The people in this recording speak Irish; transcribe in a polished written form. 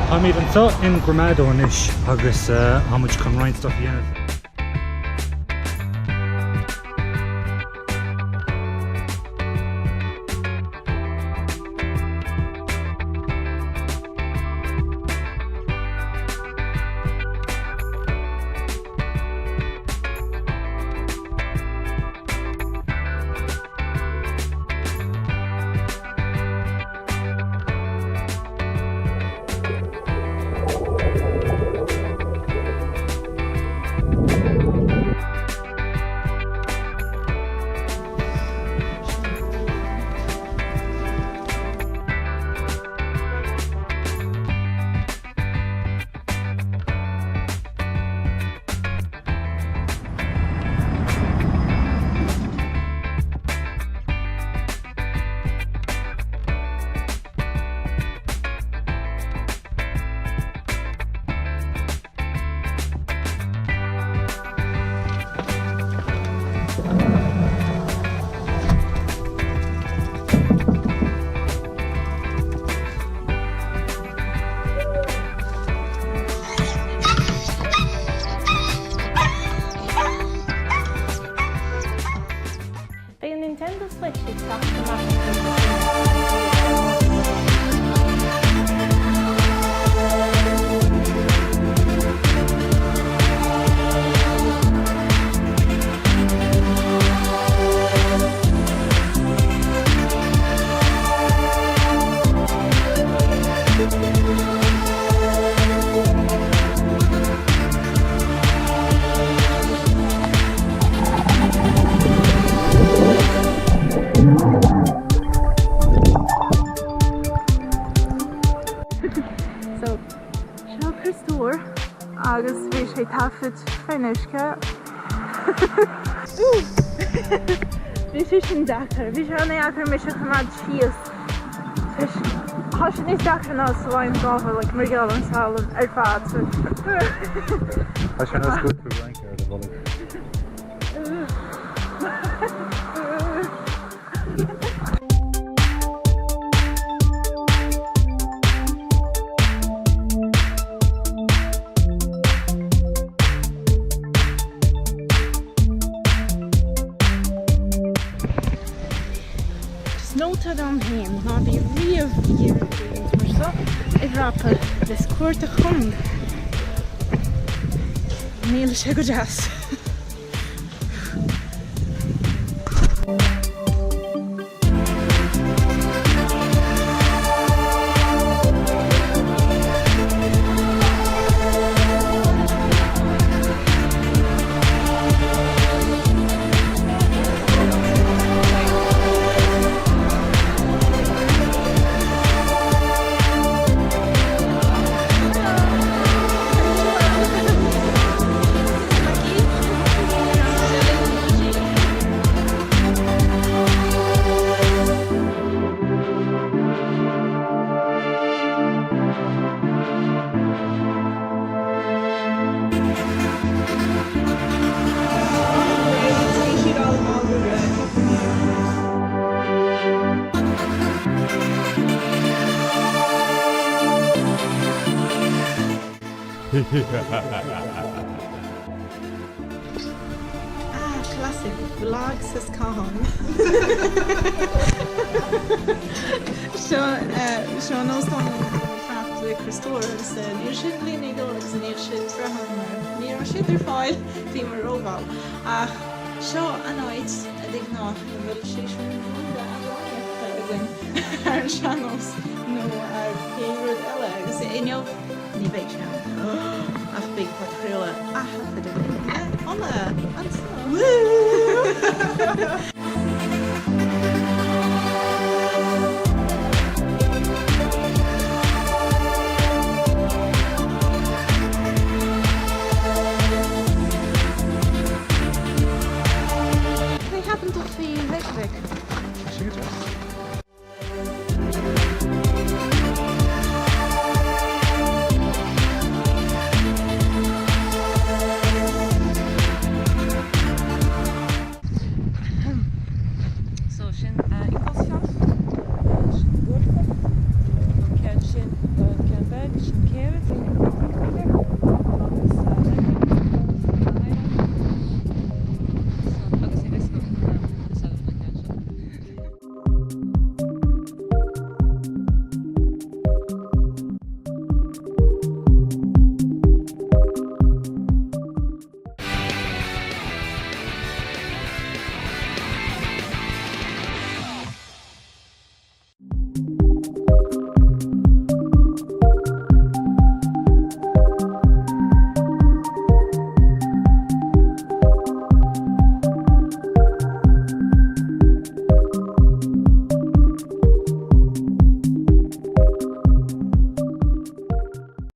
Táimid anseo in Gramado anois agus táimid chun roinnt stuff a dhéanamh. Beidh an Nintendo Switch ag teacht amach an tseachtain seo. So, seo Críostóir agus bhí sé taifead faoin uisce. Bhí sé sin deacair, bhí sé an-deacair mise a choimeád síos. Tá sé níos deacra ná slime gábha, like, mar gheall an salann ar fad. So. Tá sé ina scútar rince ar do bholg. Just nóta dom féin, ná bí riamh ag iarraidh rud éigin mar seo a dhreapadh le scuarta chúng. Níl sé go deas. Ah, classic vlog sa scáthán. Seo seo an óstán fanacht le Críostóir agus níl siad bliain agus níl siad breithe mar ní raibh siad ar fáil bhíomar rómhall. Ach seo an áit a de ghnáth ina bhfuil séisiún ranga amhránaíochta againn ar an sean-nós nó ar pé rud eile agus inniu ní bheidh sé ann ach beidh podchraoladh á thaifead againn le Ola anseo. Woo!